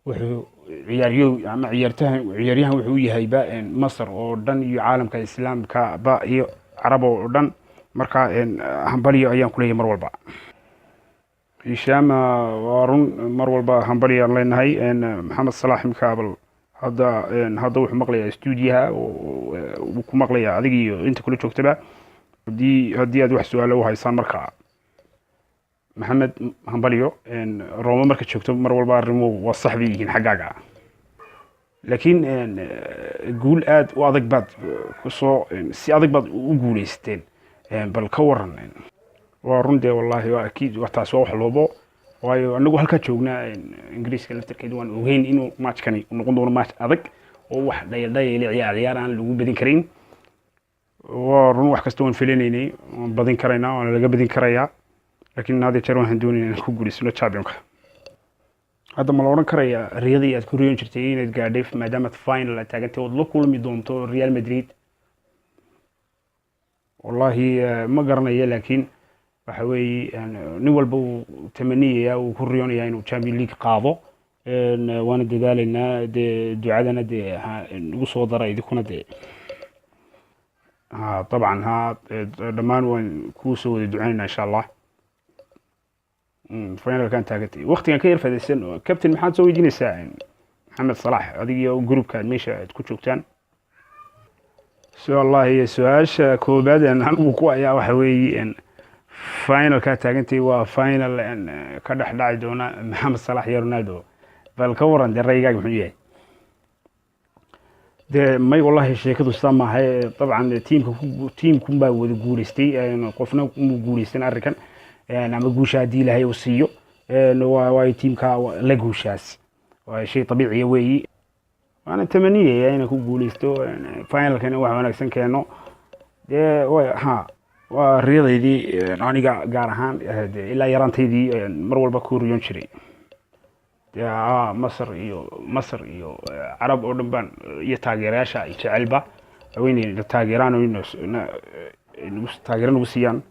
Wuxuu ciyaaryow ama ciyaartahan, ciyaaryahan wuxuu u yahayba Masar oo dhan iyo caalamka Islaamka ba iyo Carab oo dhan. Marka hambalyo ayaan kuleeyahay mar walba. Hishaam, waa run, mar walba hambalyaan leenahay Maxamed Salax. Imka bal hadda wuxuu maqlayaa stuudiyaha, wuu ku maqlayaa adig iyo inta kula joogtaba. Haddii aad wax su-aalo u haysaan. Marka Maxamed, hambalyo. Roma marka joogto mar walba arrimuhu waa sax bay yihiin xaggaaga, laakiin guul aad u adag baad kusoo, si adag baad u guuleysateen. Bal ka waran? Waa run dee, wallahi waa akiid, taas waa wax loobo, waayo anagu halkaa joognaa Ingiriiska laftarkeeda waan ogeyn inuu matchkani noqon doono match adag oo wax dhayaldhayale ciyaar ciyaar aan lagu badin karin. Waa run, wax kasta waan filanaynay, waan badin karaynaa, waana laga badin karayaa, laakiin had jeer waxaan doonayna inaan ku guuleysano championka. Hadda ma la odhan karayaa riyadii aad ku riyoon jirtay inaad gaadhay, maadaama aad final aad taagantay ood la kulmi doonto Real Madrid? Wallahi ma garanayo, laakiin waxa weeye nin walba uu tamaniyaya, uu ku riyoonaya inuu Champion League qaado, waana dadaalaynaa dee. Ducadana dee nagu soo dara idinkuna dee. Ha, dabcan, ha, dhammaan waan kuu soo wada duceynaynaa, insha Allah. Finalkan taagantay, waqtigan ka yar faidaysan. Captain, maxaad soo weydiinaysaa Maxamed Salax, adig iyo groupka aad meesha aad ku joogtaan? Wallahi su-aasha koobaad anigu ku ayaa waxa weeye, finalkaa taagantay waa final ka dhex dhaci doona Maxamed Salax iyo Ronaldo. Bal ka waran dee, ra'yigaaga muxuu yahay dee? May, wallahi sheekadu sidaa maaha. Dabcan tiimka, tiimkunbaa wada guuleystay, qofna muu guuleysan arrinkan ama guusha haddii Ilaahay uu siiyo, waayo tiimka la guushaas waa shay dabiiciya weeyi. Waana tamaniyaya inaan ku guuleysto finalkana, wax wanaagsan keeno dee. Ha, waa riyadaydii aniga gaar ahaan ilaa yaraantaydii mar walba ku riyoon jiray. Masar iyo Carab oo dhan baan iyo taageerayaasha ay jecelba haweeney taageeraan oo taageero nagu siiyaan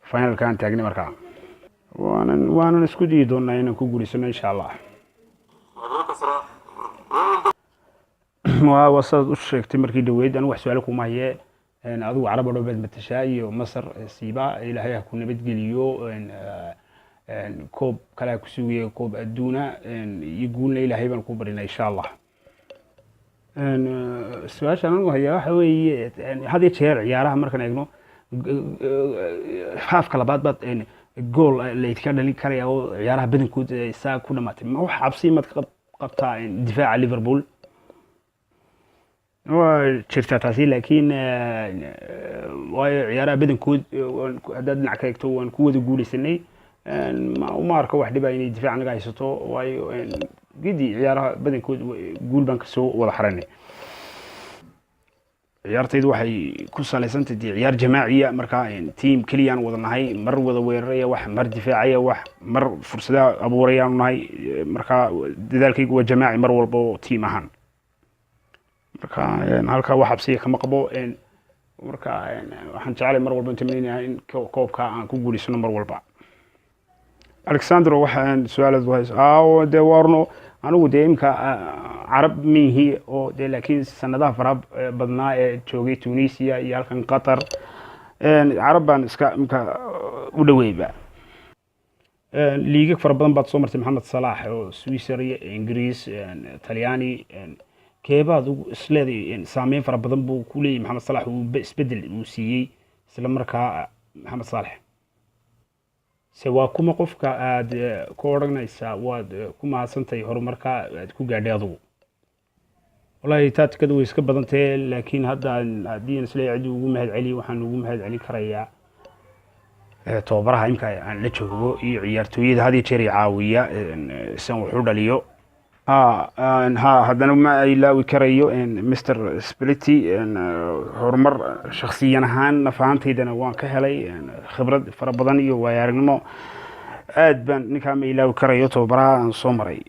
finalkaan taagnay. Markaa waanan isku dayi doonaa inaan ku guuleysano, insha Allah. Waa sidaad u sheegtay markii dhaweyd, anigu wax su-aalo kuma haye. Adigu Carab oo dhan baad matashaa iyo Masar siiba. Ilaahay ha ku nabadgeliyo, koob kale ha ku sugaya, koob adduuna iyo guulna Ilaahay baan ku barinaa, insha Allah. Su-aasha anigu hayaa waxa weeye, had iyo jeer ciyaaraha markaan eegno, haafka labaad baad gool laydka dhalin karaya oo ciyaaraha badankood saa ku dhamaatay. Ma wax cabsi maad ka qabtaa difaaca Liverpool? Waa jirtaa taasi, laakiin waayo ciyaaraha badankood haddaad dhinac ka eegto waan ku wada guuleysanay. Uma arko wax dhiba inay difaac naga haysato, waayo gidi ciyaaraha badankood guul baan kasoo wada xaranay. Ciyaartaydu waxay ku salaysantay dee ciyaar jamaaciya. Markaa team keliyaan wada nahay, mar wada weeraraya wax, mar difaacaya wax, mar fursadaha abuurayaanu nahay. Markaa dadaalkaygu waa jamaaci mar walba oo team ahaan. Marka halkaa wax cabsiya kama qabo. Marka waxaan jeclay mar walba tamaninayaa in koobka aan ku guuleysano mar walba. Alexandro, waxaan su-aalaad hayso dee waarno, anigu dee imka Carab miihi oo dee, laakiin sanadaha faraha badnaa ee joogay Tunisia iyo halkan Qatar, Carab baan iska imka u dhaweyba. Liigag fara badan baad soo martay, Maxamed Salaax, oo Switzerland, Ingiriis, Talyaani. Keebaad ugu isleeday saameyn fara badan buu ku leeyahy Maxamed Salax, uu isbedel uu siiyey isla markaa Maxamed Saalax? Se waa kuma qofka aad ku odhanaysaa waad ku mahadsantahay horumarka aad ku gaadhay adugu? Wallahi taatikadu way iska badan tahe, laakiin hadda haddii aan isleeyahay cid ugu mahad celiyo, waxaan ugu mahad celin karayaa tababaraha imka aan la joogo iyo ciyaartooyada had iyo jeer i caawiya sian wax u dhaliyo. Ha, haddana ma ilaawi karayo Mr Spalletti. Horumar shakhsiyan ahaan naf ahaantaydana waan ka helay, khibrad fara badan iyo waayo aragnimo aad baan. Ninkaa ma ilaawi karayo, tababaraha aan soo maray.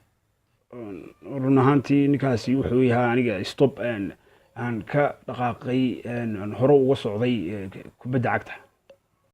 Run ahaantii ninkaasi wuxuu yahaa aniga stop aan ka dhaqaaqay, aan hore uga socday kubadda cagta.